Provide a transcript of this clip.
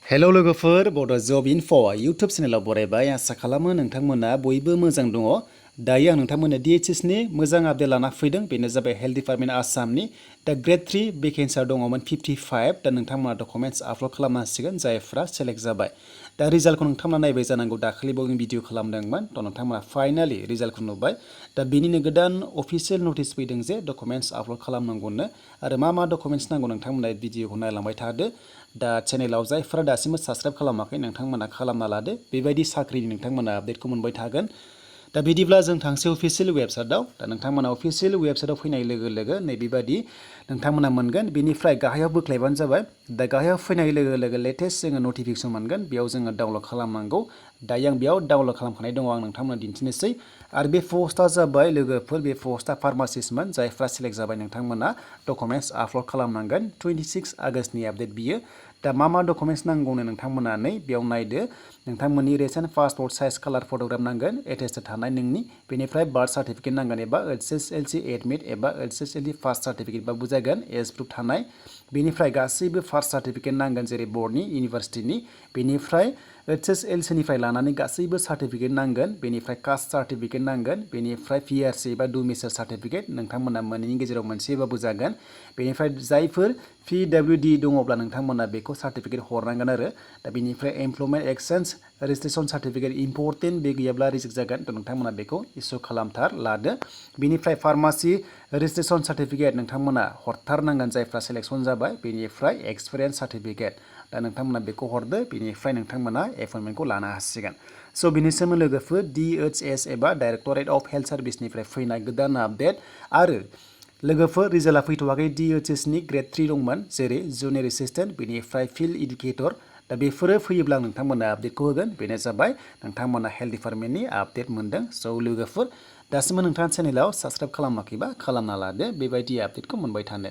hello लोगोफोर बड' जब enough' YouTube चेनेलाव बरायबाय आसा खालामो नोंथांमोना बयबो मोजां दङ दायो आं नोंथांमोननो DHS नि मोजां आपडेट लाना फैदों बेनो जाबाय हेल्थ डिपार्टमेन्ट आसामनि दा ग्रेड 3 भेकेन्सिया दङमोन 55 दा नोंथांमोना डकुमेन्ट्स आपल'ड खालामनांसिगोन जायफ्रा सेलेक्ट जाबाय दा रिजाल्टखौ नोंथांमोना नायबाय जानांगौ दाखालिबावै भिडिअ खालामदोंमोन थ' नोंथांमोना फाइनालि रिजाल्टखौ नुबाय दा बेनिनो गोदान अफिसियेल नटिस फैदों जे डकुमेन्ट्स आपल'ड खालामनांगौनो आरो मा डकुमेन्ट्स नांगौ नोंथांमोना भिडिअखौ नायलांबाय थादो दा चेनेलाव जायफोरा दासिमबो साबस्क्राइब खालामाखै नोंथांमोना खालामना लादो बेबायदि साख्रिनि नोंथांमोना आपडेटखौ मोनबाय थागोन दा बिदिब्ला जों थांसै अफिसियेल वेबसाइटआव दा नोंथांमोना अफिसियेल वेबसाइटआव फैनाय लोगो लोगो नैबेबायदि नोंथांमोना मोनगोन बेनिफ्राय गाहायाव बोख्लायबानो जाबाय दा गाहायाव फैनाय लोगो लोगो लेटेस्ट जोङो नटिफिकेसन मोनगोन बेयाव जोङो डाउनल'ड खालामनांगौ दायो आं बेयाव डाउनल'ड खालामखानाय दङ आं नोंथांमोना दिन्थिनोसै आरो बे पस्टआ जाबाय लोगोफोर बे पस्टआ फार्मासिस्टमोन जायफ्रा सेलेक्ट जाबाय नोंथांमोना डकुमेन्ट्स आपल'ड खालामनांगोन 26 आगस्टनि आपडेट बियो दा मा डकुमेन्ट्स नांगौनो नोंथांमोना नै बेयाव नायदो नोंथांमोननि रिसेन्ट पासपर्ट साइज कालार फट'ग्राफ नांगोन एटेस्टेड थानाय नोंनि बेनिफ्राय बार्थ सार्टिफिकेट नांगोन एबा HSLC एडमिट एबा HSLC फार्स्ट सार्टिफिकेट बा बुजायगोन एज प्रुफ थानाय बेनिफ्राय गासैबो फार्स्ट सार्टिफिकेट नांगोन जेरै बर्डनि इउनिभार्सिटिनि बेनिफ्राय HSLC निफ्राय लानानै गासैबो सार्टिफिकेट नांगोन बेनिफ्राय कास्ट सार्टिफिकेट नांगोन बेनिफ्राय PRC एबा डुमिसाइल सार्टिफिकेट नोंथांमोना मोननैनि गेजेराव मोनसेबाबो जागोन बेनिफ्राय जायफोर PWD दङब्ला नोंथांमोना बेखौ सार्टिफिकेट हरनांगोन आरो दा बेनिफ्राय employment exchange registration certificate important बे गैयाब्ला रिजेक्ट जागोन थ' नोंथांमोना बेखौ इसु खालामथार लादो बेनिफ्राय फार्मासि रेजिस्ट्रेसन सार्टिफिकेट नोंथांमोना हरथारनांगोन जायफ्रा सेलेक्सन जाबाय बेनिफ्राय एक्सपिरियेन्स सार्टिफिकेट दा नोंथांमोना बेखौ हरदो बेनिफ्राय नोंथांमोना एपइन्टमेन्टखौ लानो हासिगोन स' बिनि सोमोन्दै लोगोफोर DHS एबा डाइरेक्टरेट अफ हेल्थ सार्भिसनिफ्राय फैनाय गोदान आपडेट आरो लोगोफोर रिजाल्टआ फैथ'वाखै DHS नि ग्रेड 3 दंमोन जेरै जुनियर एसिस्टेन्ट बेनिफ्राय फिल्ड इडुकेटर दा बेफोरो फैयोब्ला नोंथांमोना आपडेटखौ होगोन बेनो जाबाय नोंथांमोना हेल्थ डिपार्टमेन्टनि आपडेट मोनदों स' लोगोफोर दासिमबो नोंथाङा चेनेलाव साबस्क्राइब खालामाखैबा खालामना लादो बेबायदि आपडेटखौ मोनबाय थानो